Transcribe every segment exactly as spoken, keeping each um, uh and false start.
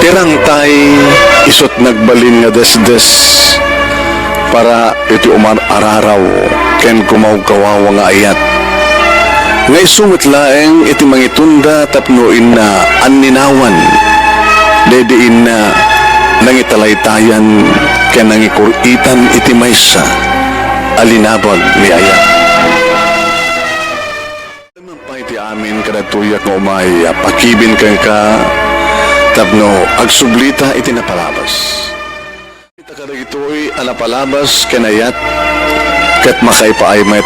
Rangtay, isut' nagbalin nga desdes para iti umar-araraw ken gumawgawawa nga ayat. Nga isu met laeng iti mangitunda tapno inna anninawan, daydi inna nangitalaytayan ken nangikur-itan iti maysa a linabag ni ayat. Man pay ti amin kadagtoyak nga umay a pakibin kenka tapno agsublita iti napalabas. Ita kadagitoy a napalabas ken ayat ket makaipaay met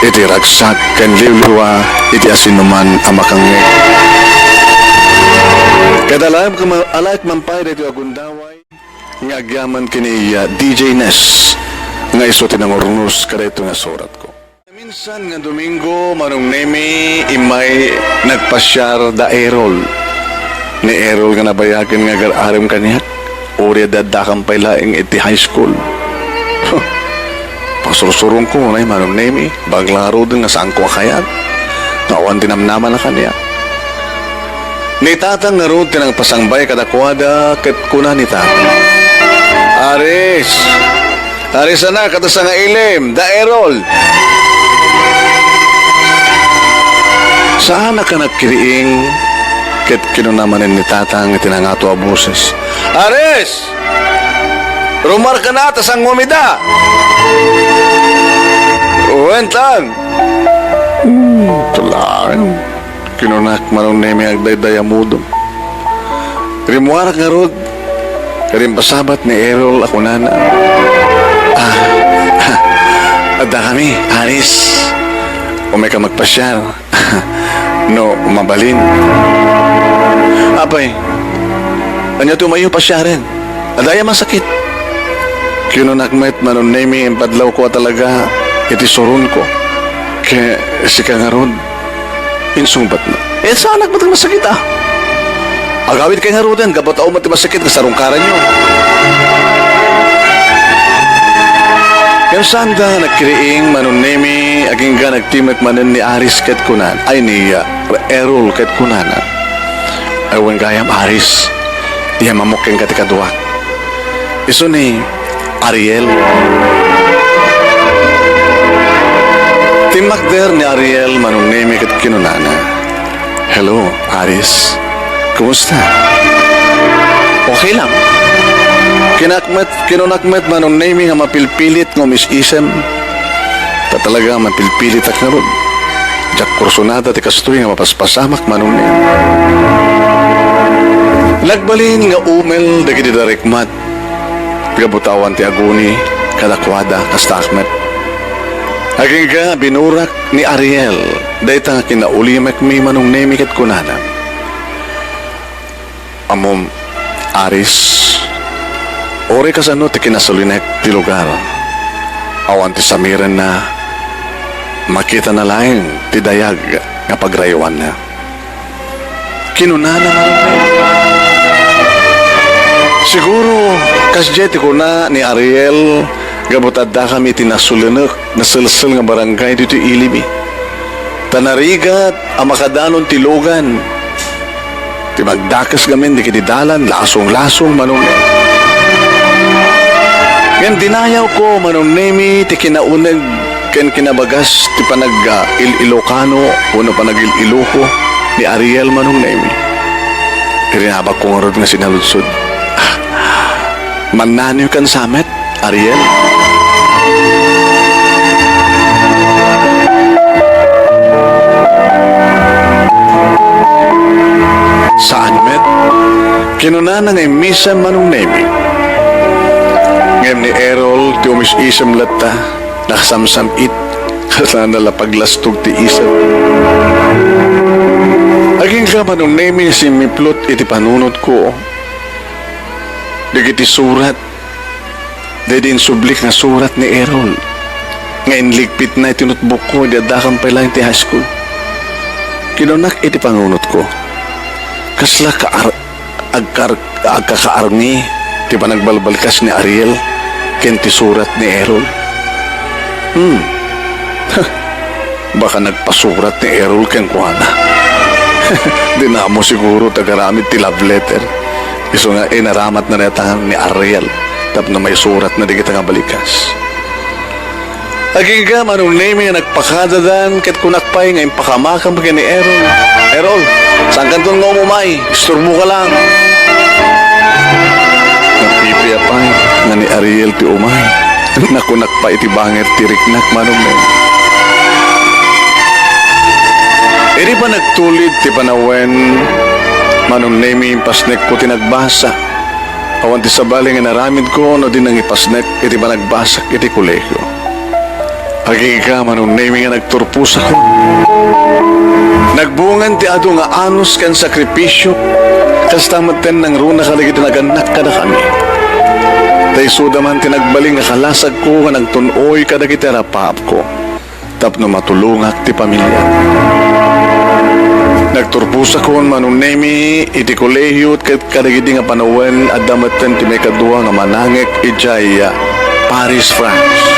iti ragsak ken liwliwa iti asinoman a makangngeg. Ket alaek man, alaek man pay daytoy a gundaway nga agyaman ken ni, ah, D J Ness nga isu ti nangurnos kadaytoy nga suratko. Minsan nga Domingo, Manong Nemi, immay nagpasiar da Errol. Ni Errol nga nabayagen nga agar-arem kaniak, uray adda-addakam pay laeng iti high school. Pasursuronko unay, Manong Nemi, bakla ngaruden nga saanko a kayat. Nga awan ti namnamana kaniak. Ni Tatang ngarud ti nangpasangbay kadakuada ket kuna ni Tatang, "Aris! Aris, anak, adda sangailim, da Errol!" Saanak a nagkiriing ket kinuna manen ni Tatang iti nangato a boses, "Aris! Rumarka na ta sangngomida!" "Wen, Tang." "Hmm, tulaen," kinunak, Manong Nemi, agdaydayamudom. Rimmuarak ngarud, ket impasabat ni Errol a kunana, "Ah, ah, addakami, Aris. Umayka magpasiar no mabalin." "Apay, ania ti umayyo pasiaren? Adda aya masakit?" Kinunak met, Manong Nemi, impadlawko a talaga iti suronko. "Ket sika ngarud, insungbatmo?" "Eh, saanak met a masakit, a. Agawidkay ngaruden gapu ta umay ti masakit nga sarungkaranyo." Ken saanda nagkiriing, Manong Nemi, agingga nagtimek manen ni Aris ket kunan, ay, ni, ah, Errol ket kunana, "Ay, wen gayam, Aris, iyammamok kenka ti kaduak. Isu ni Ariel." Timmakder ni Ariel, Manong Nemi, ket kinunana, "Hello, Aris. Kumusta?" "Okay lang." Kinak met, kinunak met, Manong Nemi, nga mapilpilit nga umis-isem. Ta talaga mapilpilitak ngarud. Diak kursunada ti kastoy nga mapaspasamak, Manong Nemi. Nagbalin nga umel dagiti darikmat. Gapu ta awan ti aguni kadakuada, kasta met. Agingga binurak ni Ariel dayta nga kinaulimekmi, Manong Nemi, ket kunana, "Ammom, Aris, uray kasano ti kinasulinek ti lugar, awan ti samirenna, makitana laeng ti dayag nga pagrayuanna." Kinunana manen, "Siguro, kasdiay ti kuna ni Ariel, gapu ta addakami iti nasulenek, naselsel nga barangay ditoy ilibi. Ta narigat a makadanon ti lugan. Ti magdakes ngamin dagiti dalan, lasong-lasong, Manong Nemi." Ngem dinayawko, Manong Nemi, ti kinauneg ken kinabagas ti panag-, ah, il-Ilocano wenno panagil-Iloco ni Ariel, Manong Nemi. Irinabakko ngarud nga sinaludsod, "Mannaniw kan samet, Ariel?" "Saan met?" kinunana nga immisem, Manong Nemi. Ngem ni Errol ti umis-isem latta. Nakasamsam-it, kasla nalapaglastog ti isip. Agingga, Manong Nemi, simmiplot iti panunotko dagiti surat, daydi insublik nga surat ni Errol nga inligpitna iti notebookko idi addakam pay laeng ti high school. Kinunak iti panunotko, "Kasla kaar-, agkar-, agkakaarngi ti panagbalbalkas ni Ariel ken ti surat ni Errol. Hmm. Baka nagpasurat ni Errol kenkuana. Dina ammo siguro ti agaramid ti love letter. Isu nga inaramatna dayta ni Ariel tapno maisuratna dagita nga balikas. Agingga, Manong Nemi, nga nagpakadadan, ket kunak pay nga impakamakam ken ni Errol. Errol, saankanton nga umumay? Isturboka lang. Napipia pay nga ni Ariel ti umay. Nakunak pay iti bangir ti riknak, Manong Nemi. Idi panagtulid ti panawen, Manong Nemi, impasnekko ti nagbasa. Awan ti sabali nga naramidko no di nangipasnek iti panagbasak iti kolehio. Agingga, Manong Nemi, nga nagturposakon. Nagbungan ti adu nga anus ken sakripisio, kasta metten nangruna kadagiti nagannak kadakami. Ta isuda man ti nagbalin nga kalasagko nga nagtun-oy kadagiti arapaapko tapno matulongak ti pamiliak. Nagturposakon, Manong Nemi, iti kolehio ket kadagidi nga panawen, adda metten ti maikadua nga manangek idiay Paris, France.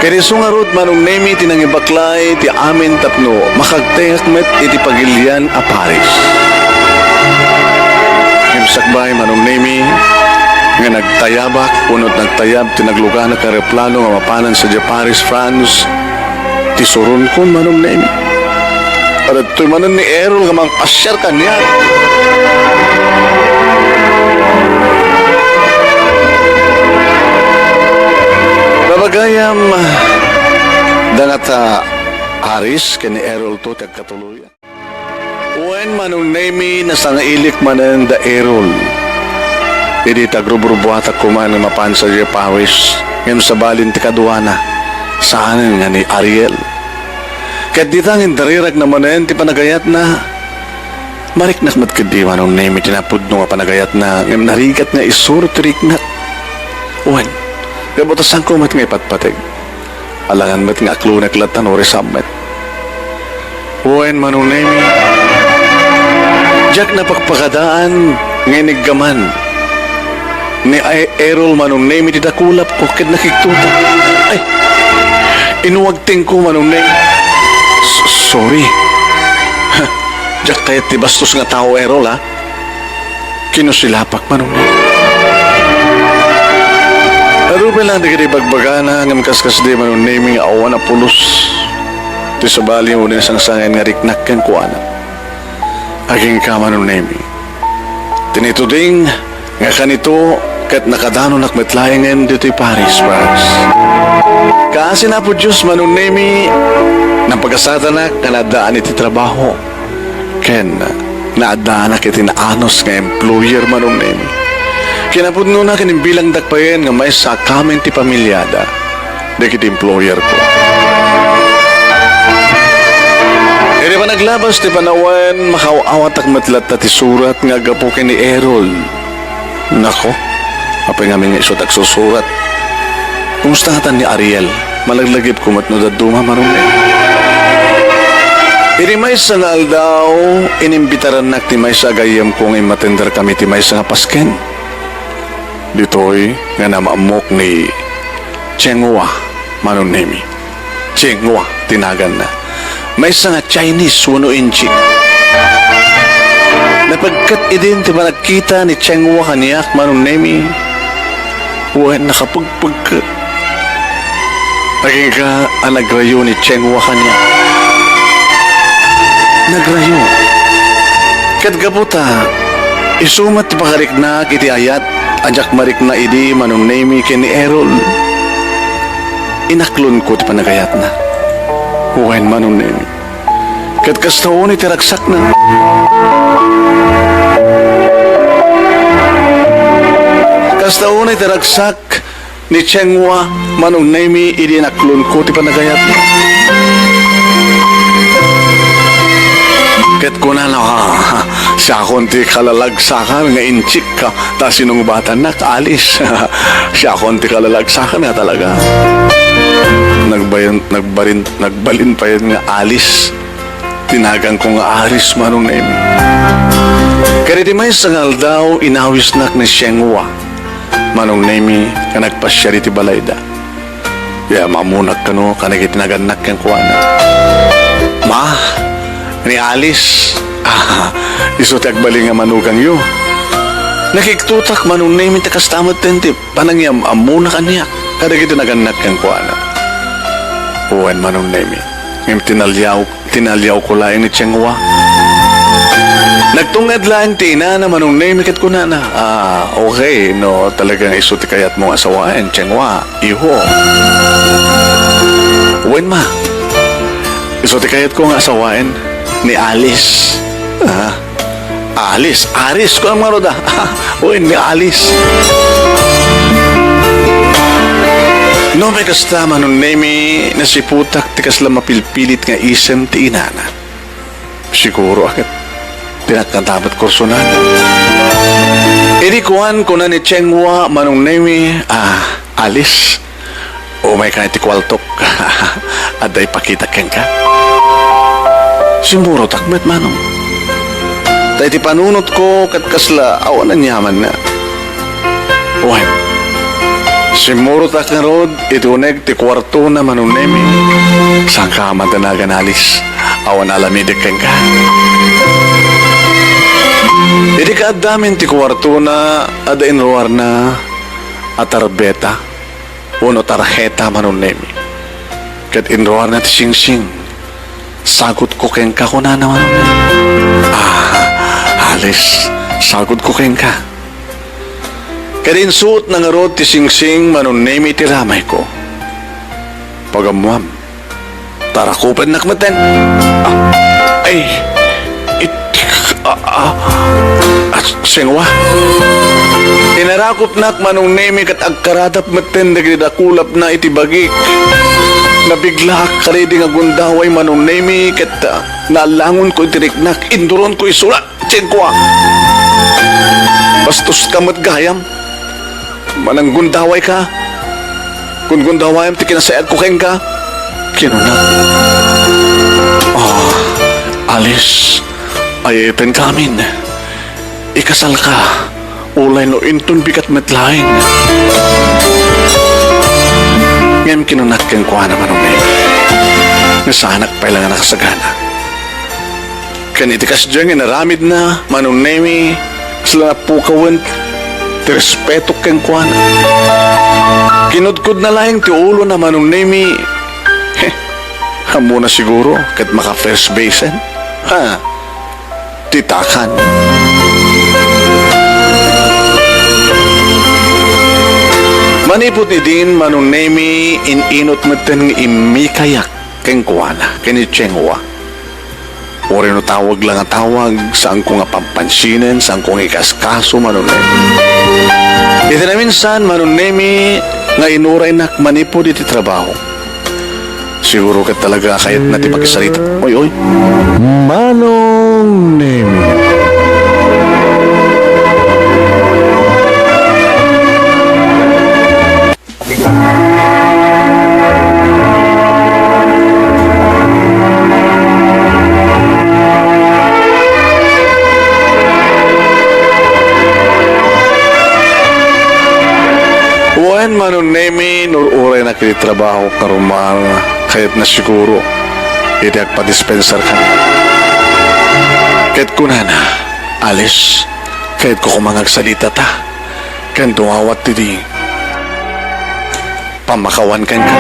Ket isu ngarud, Manong Nemi, ti nangibaklay ti amin tapno makagtengak met iti pagilian a Paris. Ngem sakbay, Manong Nemi, nga nagtayabak, wenno nagtayab ti nagluganak nga eroplano nga mapanan sadiay Paris, France, ti suronkon, Manong Nemi. Adtoy manen ni Errol nga mangpasiar kaniak. Babagayam, dangata Aris ken ni Errol to ti agkatuloyan. Wen, Manong Nemi, nasangailik manen da Errol. Idi tagrubrubuatak koma nga mapan sadiay Paris, ngem sabalin ti kaduana, saanen nga ni Ariel. Ket dita nga indariragna manen ti panagayatna, mariknak met ketdi, Manong Nemi, ti napudno nga panagayatna, ngem narigat nga isuro ti riknak. Wen, gapu ta saanko met nga ipatpateg. Alangan met nga aklonek latta no risam met. Wen, Manong Nemi, diak napakpakadaan nga iniggaman ni Ay-, Errol, Manong Nemi, ti dakulapko ket nakigtotak. Ay, inuwagtengko, Manong Nemi. S-, sorry. Diak kayat ti bastos nga tao, Errol, ha? Kinusilapak, Manong Nemi. Adu pay lang dagiti ibagbagana, ngem kaskasdi, Manong Nemi, nga awan a pulos ti sabali wenno nasangsangin nga riknak kenkuana. Agingga, Manong Nemi. Tinituding nga kanito ket nakadanonak met laengen ditoy Paris, France. Kaasi ni Apo Dios, Manong Nemi, napagasatanak nga naaddaan iti trabaho. Ken naaddaanak iti naanus nga employer, Manong Nemi. Kinapudnona ken imbilangdak payen nga maysa a kamin ti pamiliada dagiti employerko. Idi panaglabas ti panawen, makaaw-awatak met latta ti surat nga aggapu ken ni Errol. Nako, apay ngamin nga isu't agsusurat? Kumusta ngatan ni Ariel? Malaglagipko met no dadduma, Manong Nemi. Idi maysa nga aldaw, inimbitarannak ti maysa a gayyemko nga immatenderkami ti maysa nga pasken. Ditoy nga namammok ni Cheng Hua, Manong Nemi. Cheng Hua ti naganna. Maysa nga Chinese wenno Intsik. Napagkat idin ti panagkita ni Cheng Hua kaniak, Manong Nemi. Wen, nakapagpagkat. Agingga a nagrayo ni Cheng Hua kaniak. Nagrayo. Ket gapu ta, isu met ti pakariknak iti ayat a diak marikna idi, Manong Nemi, ken ni Errol. Inaklonko ti panagayatna. Wen, Manong Nemi. Ket kasta unay ti ragsakna. Kasta unay ti ragsak ni Cheng Hua, Manong Nemi, idi inaklonko ti panagayatna. Ket kunana, "Ah, siakon ti kalalagsakan nga Intsik ka, ta sinungbatannak, Alice." Siakon ti kalalagsakan nga talaga. Nagbayan, nagbarin, nagbalin payen nga Alice. Ti naganko nga Aris, Manong Nemi. Ket iti maysa nga aldaw, inawisnak ni Cheng Hua, Manong Nemi, nga nagpasiar iti balayda. Ya, maamunak kano kadagiti nagannak kenkuana. Ma, ni Alice, Ah, isu ti agbalin nga manugangyo. Nakiktutak, Manong Nemi, ta kasta metten ti panangyam-ammona kaniak kadagiti nagannak kenkuana. Wen, Manong Nemi, ngem tinaliaw-, tinaliawko laeng ni Cheng Hua. Nagtunged laeng ti inana, Manong Nemi, ket kunana, "Ah, okay, no talagang isu ti kayatmo nga asawaen, Cheng Hua." Iho. Wen, ma. Isu ti kayatko nga asawaen ni Alice. Ah, Alice. Aris ko ang maruda. Wen, ni Alice. No, may kasta, Manong Nemi, nasiputak ti kasla mapilpilit nga isem ti inana. Siguro, aket, pinagkatapat kursunan. Idi kuan, kuna ni Cheng Hua, Manong Nemi, ah, Alice, umayka iti kuartok. Adda ipakitak kenka. Simmurotak met, Manong. Ta iti panunotko ket kasla awan aniamanna. Wen, simmurotak ngarud iti uneg ti kuartona, Manong Nemi. Saanka a madanagan, Alice. Awan alamidek kenka. Idi kaaddami ti kuartona, adda inruarna a tarbeta wenno tarheta, Manong Nemi. Ket inruarna ti singsing. "Sagutko kenka," kunana, Manong Nemi. "Ah, Alice, sagutko kenka." Ket insuotna ngarud ti singsing, Manong Nemi, iti ramayko. Pagammuam, tarakupennak metten. Ah, ay, it-, ah, ah, ah, Cheng Hua. Inarakupnak, Manong Nemi, ket agkaradap metten dagiti dakulapna iti bagik. Nabiglaak kadaydi nga gundaway, Manong Nemi, ket, ah, naalangonko iti riknak, induronko isuna. Cheng Hua, bastoska met gayam. Mananggundawayka. Gungundawayam ti kinasayaatko kenka, kinuna. Ah, Alice, ay-ayatenka amin. Ikasalka, ulay no inton bigat met laeng. Ngem kinunak kenkuana, Manong Nemi, nga saanak pay la nga nakasagana. Ken iti kasdiay nga inaramidna, Manong Nemi, kasla napukawen ti respeto kenkuana. Kinudkodna laeng ti ulona, Manong Nemi. Heh, ammona siguro ket maka-first basean. Ha? Ti takan. Manipud idin, Manong Nemi, in-inut metten nga immikayak kenkuana, ken ni Cheng Hua. Uray no tawag la nga tawag, saanko nga pampansinen, saanko nga ikaskaso, Manong Nemi. Iti naminsan, Manong Nemi, nga inuraynak manipud iti trabaho. Siguro ket talaga kayatna ti makisarita. Oy, oy. Manong Nemi. Wen, Manong Nemi, no uraynak iti trabaho, karumar, kayatna siguro iti agpadispensar kaniak. Ket kunana, Alice, kayatko koma nga agsaritata ken dumawat ti pammakawan kenka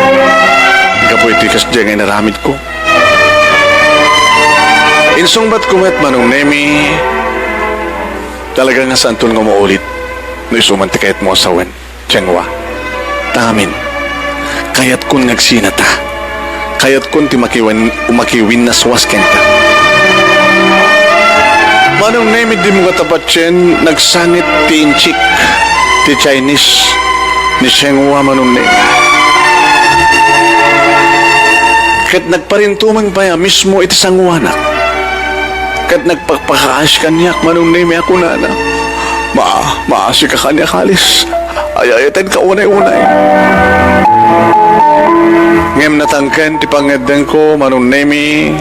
gapu iti kasdiay nga inaramidko. Insungbatko met, Manong Nemi, talaga nga saanton nga maulit no isu man ti kayatmo a sawen, Cheng Hua. Ta amin, kayatkon nga agsinata. Kayatkon ti makiwen-, makiwinnaswas kenka. Manong Nemi, dimo katapatien, nagsangit ti inchik ti Chinese ni Cheng Hua, Manong Nemi. Ket nagparintumeng pay a mismo iti sangoanak. Ket nagpakpakaasi kaniak, Manong Nemi, a kunana, "Ma-, maasika kaniak, Alice. Ay-ayatenka unay-unay." Ngem natangken ti pangngeddengko, Manong Nemi,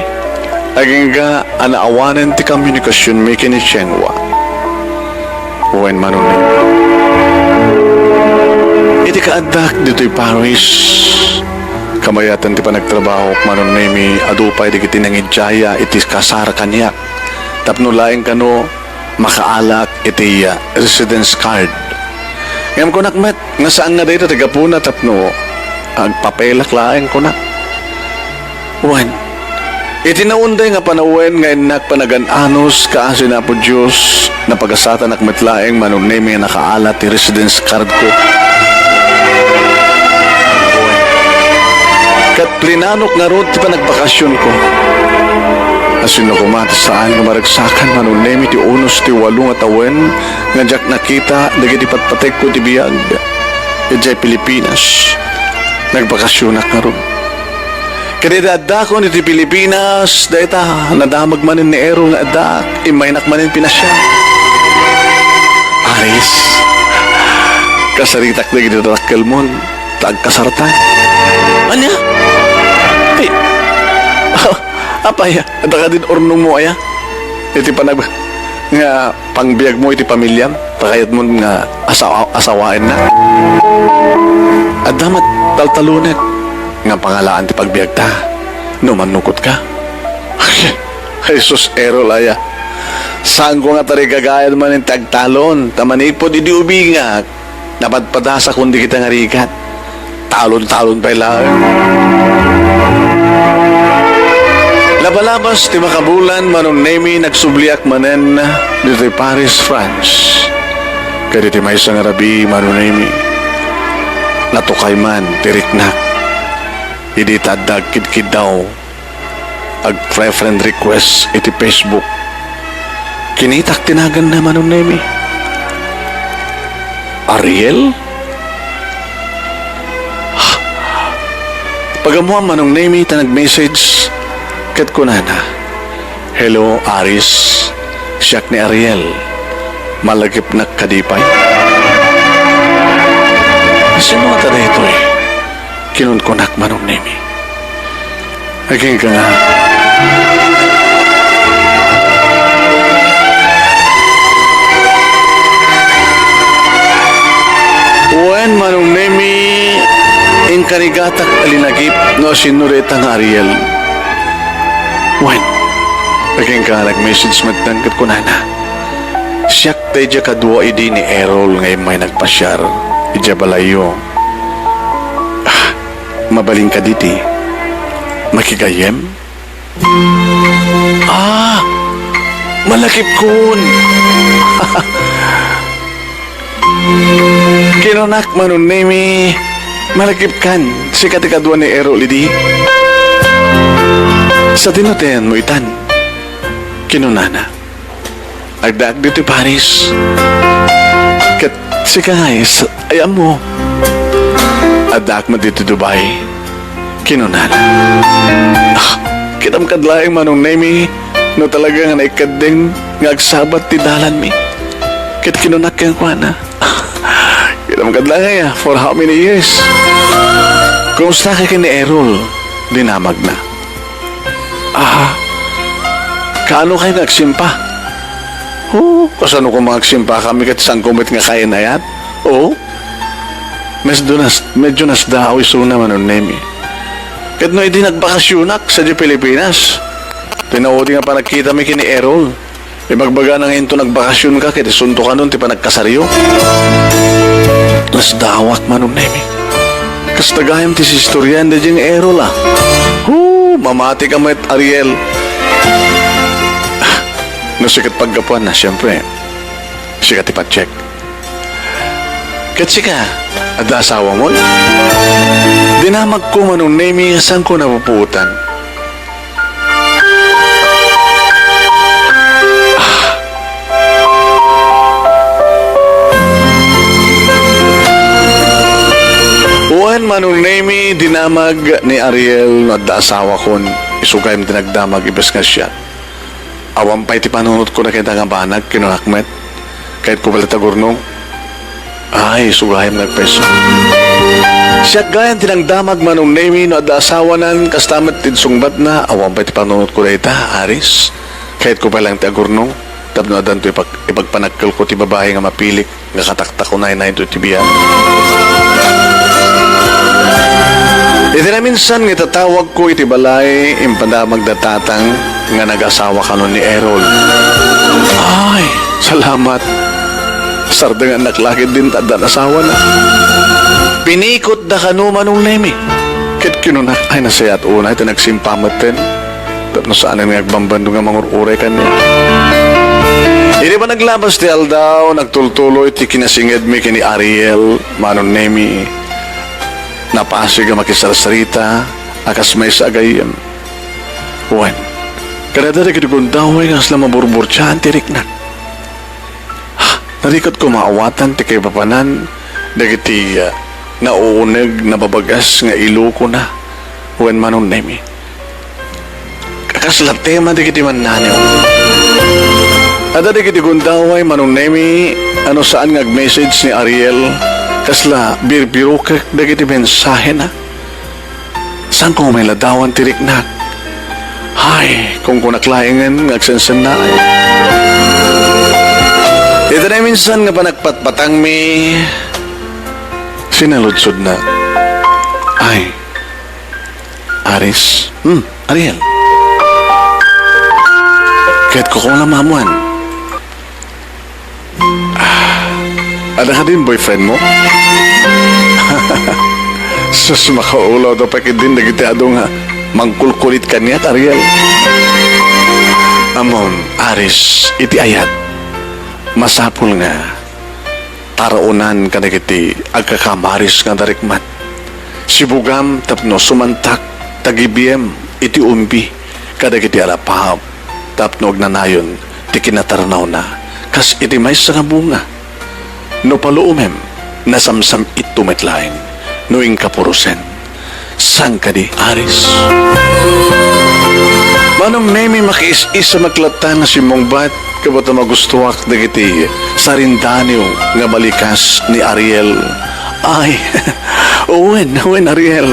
agingga a naawanen ti komunikasionmi ken ni Cheng Hua. Wen, Manong Nemi. Iti kaaddak ditoy Paris, kamayatan ti panagtrabahok, Manong Nemi, adu pay dagiti nangidiaya iti kasar kaniak. tapno laeng kano makaalak iti, ah, residence card. Ngem kunak met nga saan nga dayta ti gapuna tapno agpapelak laeng, kunak. Wen, iti naunday nga panawen nga innak panagan-anos kaasi ni Apo Dios, napagasatanak met laeng, Manong Nemi, a nakaala ti residence cardko. Ket plinanok ngarud ti panagbakasionko. Asino koma ti saan nga maragsakan, Manong Nemi, ti unos ti walo nga tawen nga diak nakita dagiti patpatekko ti biag idiay Pilipinas. Nagbakasionak ngarud. Ket idi addakon iti Pilipinas, dayta, nadamag manen ni Errol nga addaak, immaynak manen pinasiar. Aris, kasaritak dagiti tatakkelmon, ta agkasartan. Ania? Ti, apay, adda kadin urnongmo aya? Iti panag-, nga pangbiagmo iti pamiliam, ta kayatmon nga asawa-, asawaennak. Adda met taltalonek nga pangalaan ti pagbiagta no mannukotka. Jesus, Errol aya. Saanko nga tarigagayan manen ti agtalon, ta manipud idi ubingak, napadpadasakon dagita nga rigat. Talon-talon pay laeng. Labalabas ti makabulan, Manong Nemi, nagsubliak manen ditoy Paris, France. Ket iti maysa nga rabii, Manong Nemi, natukay man ti riknak. Idi ta adda agkidkiddaw, ag-friend request iti Facebook. Kinitak ti naganna, Manong Nemi. Ariel? Pagammoan, Manong Nemi, ta nag-message ket kunana, "Hello, Aris. Siak ni Ariel. Malagipnak kadi pay?" Sino ngata daytoy? Kinunkunak, Manong Nemi. Agingga nga. Wen, Manong Nemi, inkarigatak a linagip no asino dayta nga Ariel. Wen, agingga nga nag-message met ket kunana, "Siak daydiay kadua idi ni Errol nga immay nagpasiar idiay balayyo." Ah, mabalin kadi ti makigayyem? Ah, malagipkon. Kinunak, Manong Nemi, malagipkan, sika ti kadua ni Errol idi. Sadino ti ayanmo itan? Kinunana. Addaak ditoy Paris. Ket sika ngay, s-, ayanmo. Addaak met ditoy Dubai. Kinunana. Ah, kitam kad laeng, Manong Nemi, no talaga nga naikeddeng nga agsabat ti dalanmi. Ket kinunak kenkuana. Kitam kad laeng, ah, for how many years? Kumusta ka ken ni Errol? Dinamagna. Ah, kaano kayo nga agsimpa? Oh, kasano koma agsimpa kami ket saanko met nga kainayat? Oh, medyo nas-, medyo nasdaaw isuna, Manong Nemi. Ket no idi nagbakasionak sadiay Pilipinas, ti naudi nga panagkitami ken ni Errol. Ibagbagana nga inton nagbakasionka ket isuntokanon ti panagkasaryo. Nasdaawak, Manong Nemi. Kasta gayam ti istoryaem daydiay nga Errol, ah. Hoo, mamatika met, Ariel. Ah, no sika ti paggapuanna, siempre, sika ti patchek. Ket sika, adda asawamon? Dinamagko, Manong Nemi, nga saanko napupuotan. Wen, Manong Nemi, dinamag ni Ariel no adda asawakon. Isu gayam ti nagdamag imbes nga siak. Awan pay ti panunotko dagita nga banag, kinunak met. Kayatko pay laeng ti agurnong. Ay, isu gayam nagpayso. Siak gayam ti nangdamag, Manong Nemi, no adda asawanan, kasta met ti sungbatna, awan pay ti panunotko dayta, Aris. Kayatko pay laeng ti agurnong, tapno addanto ipag-, ipagpanagkelko ti babai nga mapilik, nga kataktakunaynay ditoy ti biag. Iti naminsan nga itatawagko iti balay, impadamagda tatang nga nagasawa kanon ni Errol. Ay, salamat. Sardengannak la ketdin ta addan asawana. Pinikotda kano, Manong Nemi. Ket kinunak, ay, nasayaat unay ta nagsimpa metten. Tapno saanen nga agbambandong nga mangur-uray kaniak. Idi panaglabas ti aldaw, nagtultuloy ti kinasingedmi ken ni Ariel, Manong Nemi. Napasig a makisarsarita a kas maysa a gayyem. Wen, kadada dagiti gundaway nga kasla maburburtiaan ti riknak. Narikutko nga awaten ti kaipapanan dagiti, ah, nauuneg, nababagas nga ilokona wen Manong Nemi. Kasla tema dagiti mannaniw. Adda dagiti gundaway, Manong Nemi, a no saan nga ag-message ni Ariel, kasla birbirokek dagiti mensahena. Saanko nga mailadawan ti riknak? Hay, kunkunak laengen nga agsensennaay. Iti naminsan nga panagpatpatangmi, sinaludsodna. Ay, Aris. Hmm, Ariel. Ket kukulam amuen. Ah, adda kadin boyfriend mo? Sus, makaulaw da pay ketdin dagiti adu nga mangkulkulit kaniak, Ariel. Ammom, Aris, iti ayat, masapul nga taraonan kadagiti agkakamaris nga darikmat. Sibugam tapno sumantak, tagibiem iti umbi kadagiti alapaap tapno agnanayon ti kinatarnawna kas iti maysa nga bunga. No paluomem, nasamsam-itto met laeng no inka purosen. Saan kadi, Aris? Manong Nemi, makiis-isam latta nga simmungbat, ket ta magustuak dagiti sarindaniw nga balikas ni Ariel. Ay, wen, wen, Ariel.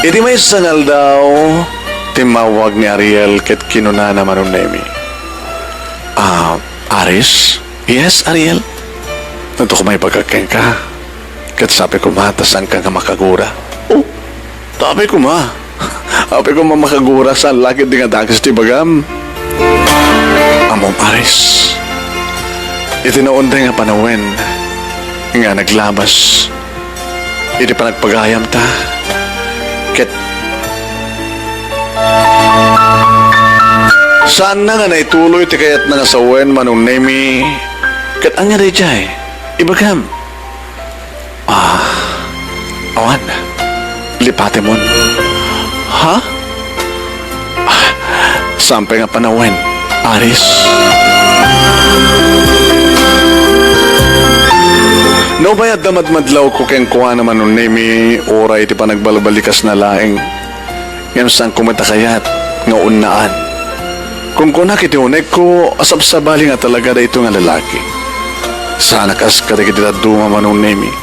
Iti maysa nga aldaw, timmawag ni Ariel ket kinunana, Manong Nemi, "Ah, Aris?" "Yes, Ariel?" "Adda koma ibagak kenka. Ket sapay koma ta saanka nga makagura." "Oh, apay koma? Apay koma makagura? Saan la ketdi nga dakes ti ibagam?" "Ammom, Aris, iti naunday nga panawen nga naglabas iti panagpagayamta, ket saanna nga naituloy ti kayatna nga sawen, Manong Nemi, ket ania daydiay? Ibagam." "Ah, awan. Lipatemon." "Ha?" "Ah, saan pay nga panawen, Aris." Nupay adda madmadlawko kenkuana, Manong Nemi, uray iti panagbalbalikasna laeng, ngem saanko met a kayat nga unnaan. Kunkunak iti unegko a sabsabali nga talaga daytoy nga lalaki. Saanak a kas kadagiti dadduma, Manong Nemi.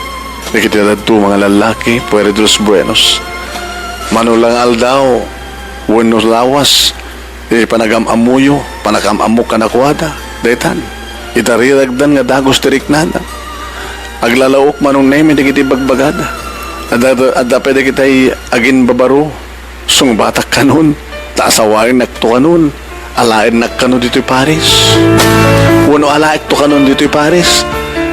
Dagiti dadduma nga lalaki, pueri de los buenos. Mano la nga aldaw, wenno lawas, iti panagam-ammoyo, panagam-ammok kadakuada, daytan, itariragdan nga dagus ti riknada. Aglalaok, Manong Nemi, dagiti bagbagada. Adda, adda pay dagiti aginbabaro. Sungbatak kanon, ta asawaennakto kanon, alaennakto kanon ditoy Paris. Wenno alaekto kanon ditoy Paris.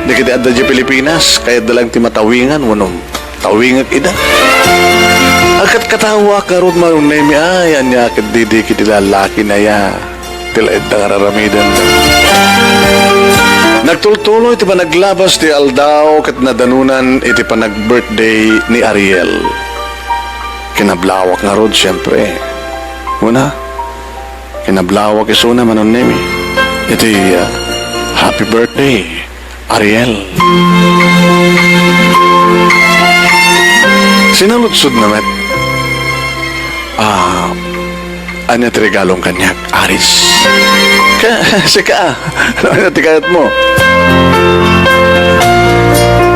Dagiti adda diay Pilipinas, kayatda laeng ti matawingan, wenno tawingek ida. Agkatkataoak ngarud, Manong Nemi, ay, ania ketdi dagiti lalaki na ya. Ti laeng nga ar-aramiden. Nagtultuloy ti panaglabas ti aldaw ket nadanunan iti panag-birthday ni Ariel. Kinablawak ngarud, siempre. Una, kinablawak isuna, Manong Nemi, iti, ah, "Happy birthday, Ariel." Sinaludsodna met, "Ah, ania ti regalom kaniak, Aris?" "Ka-, sika, ania ti kayatmo?"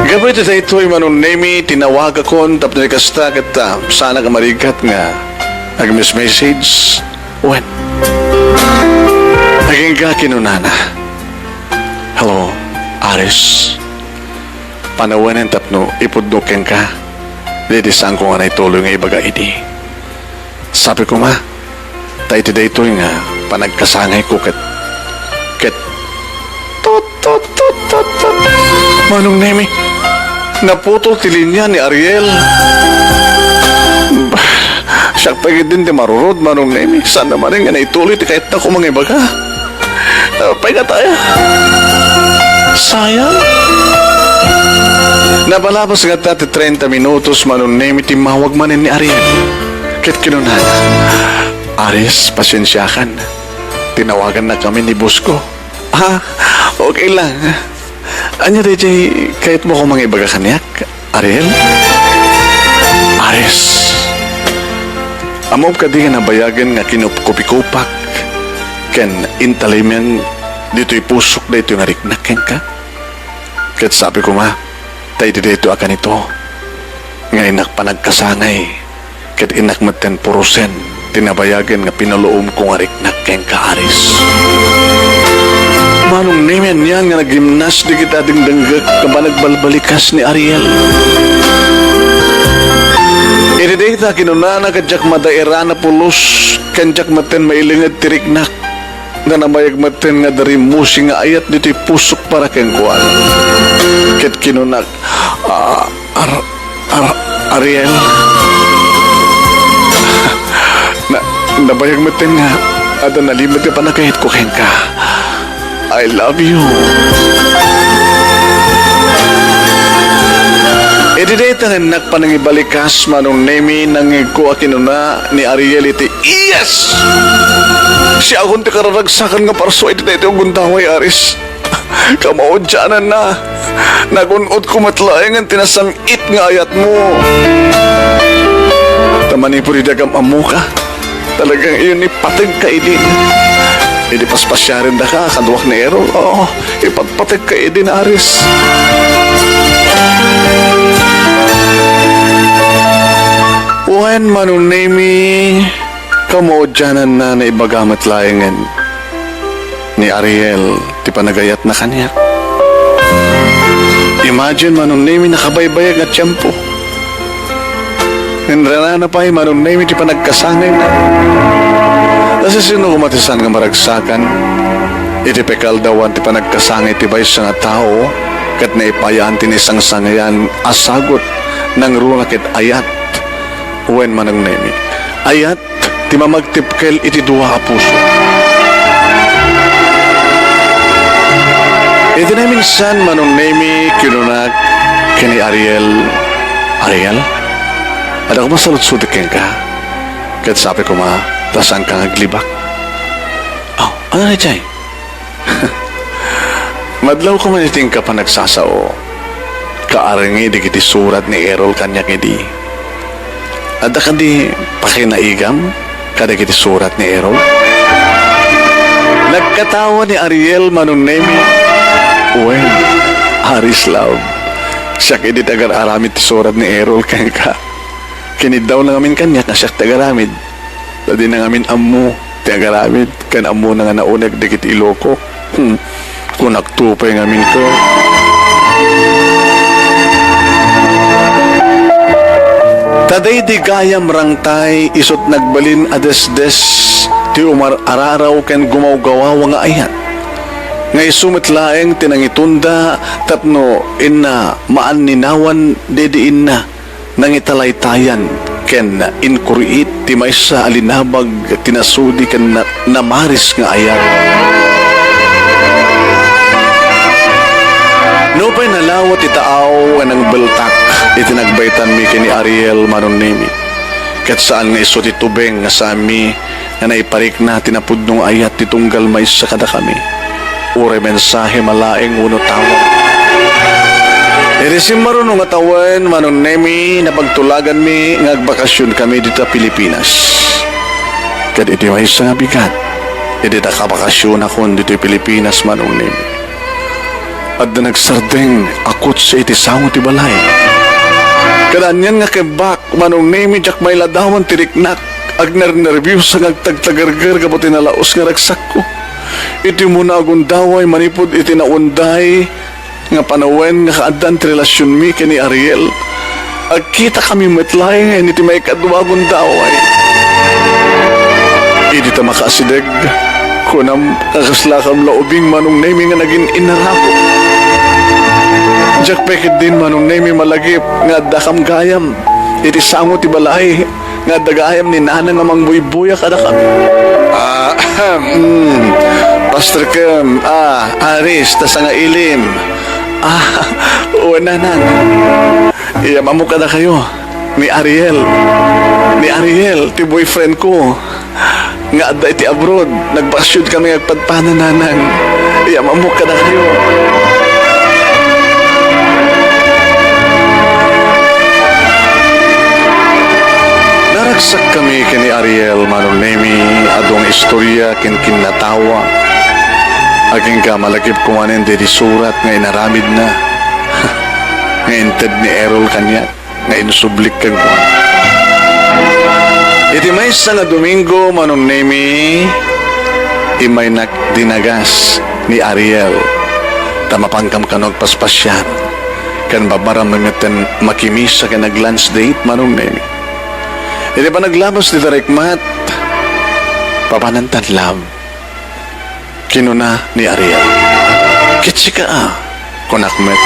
"Gapu iti daytoy, Manong Nemi, tinawagakon tapno kasta ket, ah, saanak a marigat nga agmes-message." Wen. Agingga kinunana, "Hello, Aris. Panawenen tapno ipudno kenka daydi saanko nga naituloy nga ibaga idi. Sapay koma, ta iti daytoy nga panagkasangayko ket, ket, tut, tut, tut, tut, tut. Manong Nemi, naputol ti linya ni Ariel. Bah, siak pay ketdin ti marurod, Manong Nemi. Saan a manen nga naituloy ti kayatna ko mangibaga. Ah, paingataya. Sayang. Napalabas ngata ti treinta minutos, Manong Nemi, timmawag manen ni Ariel. Ket kinunana, "Aris, pasensiakan. Tinawagannakami ni boss ko." "Ah, okay lang. Ania daydiay kayatmo a mangibaga kaniak, Ariel?" "Aris, ammom kadi nga nabayagen nga kinupkupikupak ken intalimian ditoy pusok daytoy nga riknak kenka?" Ket sabi koma, ta idi daytoy a kanito, nga innak panagkasangay, ket innak metten purosen ti nabayagen nga pinaluomko nga riknak kenka, Aris. Manong Nemi, anian nga nagimnas dagiti dengdengngek nga panagbalbalikas ni Ariel. Idi dayta kinunana ket diak madaerana pulos, ken diak metten mailinged ti riknak. Nga nabayag metten nga adda rimmusi nga ayat ditoy pusok para kenkuana. Ket kinunak, "Ah, Ar-, Ar-, Ariel." Na, nabayag metten nga adda nalimed nga panagayatko kenka. "I love you." Idi dayta nga innak panangibalikas, Manong Nemi, nangngegko a kinuna ni Ariel iti, "Yes! Siakon ti kararagsakan nga parsua iti daytoy a gundaway, Aris. Kamaudiananna. Nagun-otko met laengen ti nasam-it nga ayatmo. Ta manipud idi agam-ammoka, talagang iyon ni pategka idin. Idi paspasiarendaka kaduak ni Errol, oo, ipatpategka idin, Aris." Wen, Manong Nemi, kamaudiananna, naibaga met laengen ni Ariel ti panagayatna kaniak. Imagine, Manong Nemi, nakabaybayag nga tiempo. Inrarana pay, Manong Nemi, ti panagkasangayna. Nasisino koma ti saan nga maragsakan iti pikaldawan ti panagkasangay ti maysa nga tao ket naipayaan ti naisangsangayan a sagut nangruna ket ayat? Wen, Manong Nemi, ayat ti mamagtipkel iti dua a puso. Iti naminsan, Manong Nemi, kinunak ken ni Ariel, "Ariel, adda koma saludsodek kenka." Ket sabi koma, "Ta saanka nga aglibak?" "Aw, ania daydiay?" "Madlawko man iti inka panagsasao, kaarngi dagiti surat ni Errol kaniak idi. Adda kadi pakinaigam kadagiti surat ni Errol?" Nagkatawa ni Ariel, Manong Nemi. "Wen, Aris, love. Siak idi ti agar-aramid ti surat ni Errol kenka. Kiniddawna ngamin kaniak a siak ti agaramid. Ta dina ngamin ammo ti agaramid, ken ammona nga nauneg dagiti Iloko. Hmm, kunakto pay ngamin ket." Ta daydi gayam rangtay isut' nagbalin a desdes ti umar-araraw ken gumawgawawa nga ayat, nga isu met laeng ti nangitonda tapno inna maanninawan daydi inna nangitalaytayan ken inkuriit ti maysa a linabag ti nasudi ken na-, namaris nga ayat. Nupay nalawa ti taaw nga nangbeltak iti nagbaytanmi ken ni Ariel, Manong Nemi, ket saan nga isu ti tubeng nga saanmi nga naiparikna ti napudno nga ayat ti tunggal maysa kadakami, uray mensahe malaeng wenno tawag. Iti simmaruno nga tawen, Manong Nemi, napagtulaganmi nga agbakasionkami dita Pilipinas. Ket iti maysa nga bigat, idi nakabakasionakon ditoy Pilipinas, Manong Nemi, adda nagsardeng a kotse iti sango ti balay. Kada anian nga kebbak, Manong Nemi, diak mailadawan ti riknak. Agnernerbiosa nga agtagtagerger gapu ti nalaus nga ragsakko. Iti umuna a gundaway manipud iti naunday nga panawen nga kaaddaan ti relasionmi ken ni Ariel, agkitakami met laeng iti maikadua a gundaway. Idi ta makaasideg, Kunam a kaslakam la ubing, Manong Nemi, nga nagin-innarakon. Diak pay ketdin, Manong Nemi, malagip nga addakam gayam iti sango ti balay nga adda gayam ni Nanang a mangbuybuya kadakami. Ah, mm, Pastor Kem, ah, Aris, ta sangailim. Ah, wen, Nanang. Iyam-ammok kadakayo ni Ariel. Ni Ariel, ti boyfriend ko nga adda iti abroad. Nagbakasyondakami nga agpadpana, Nanang. Iyam-ammok kadakayo. Naragsakkami ken ni Ariel, Manong Nemi, adu nga istoria ken kinnatawa. Agingga malagip koma nen daydi surat nga inaramidna nga inted ni Errol kaniak nga insublik kenkuana. Iti maysa nga Domingo, Manong Nemi, immaynak dinagas ni Ariel ta mapankam kano agpaspasiar ken mababaram met ten makimisa ken ag-lunch date, Manong Nemi. Iti panaglabas ti darikmat, papanantan, love. Kinuna ni Ariel, "Ket sika a?" Kunak met.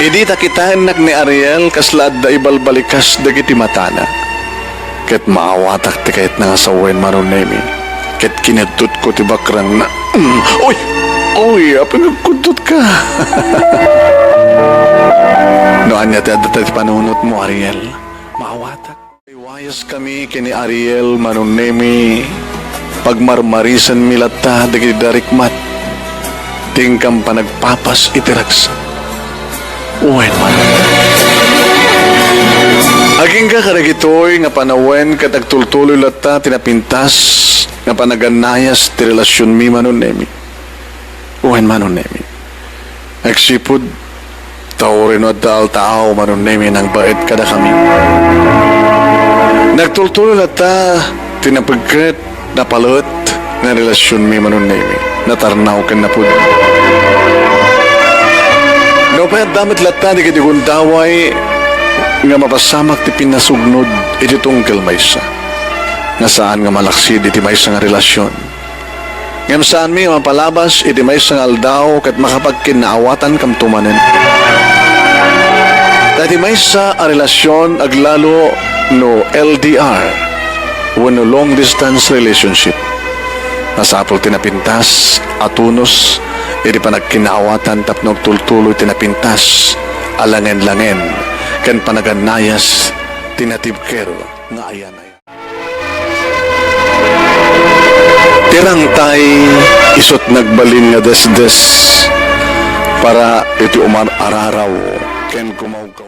Idi ta kitaennak ni Ariel, kasla adda ibalbalikas dagiti matana. Ket maawatak ti kayatna nga sawen, Manong Nemi. Ket kinudtotko ti bakrangna. Mm, uy! Uy, apay nga agkudtotka? No ania ti adda ti panunotmo, Ariel, maawatak. Iwayaskami ken ni Ariel, Manong Nemi, pagmarmarisenmi latta dagiti darikmat ti inkam panagpapas iti ragsak. Wen, Manong Nemi. Agingga kadagitoy nga panawen ket agtultuloy latta ti napintas nga panagannayas ti relasionmi, Manong Nemi. Wen, Manong Nemi. Agsipud, ta uray no adda altaaw, Manong Nemi, nangbaet kadakami. Nagtultuloy latta ti napigket, napalet nga relasionmi, Manong Nemi. Natarnaw ken napudno. Nupay adda met latta dagiti gundaway nga mapasamak ti pinasugnod iti tunggal maysa nga saan nga malaksid iti maysa nga relasion. Ngem saanmi a mapalabas iti maysa nga aldaw ket makapagkinnaawatankam manen. Ta iti maysa a relasion aglalo no L D R wenno long distance relationship, masapul ti napintas a tunos iti panagkinnaawatan tapno agtultuloy ti napintas a langen-langen ken panagannayas ti natibker nga ayan-ayan. Ti rangtay, isut' nagbalin nga desdes para iti umar-araraw ken gumawgaw.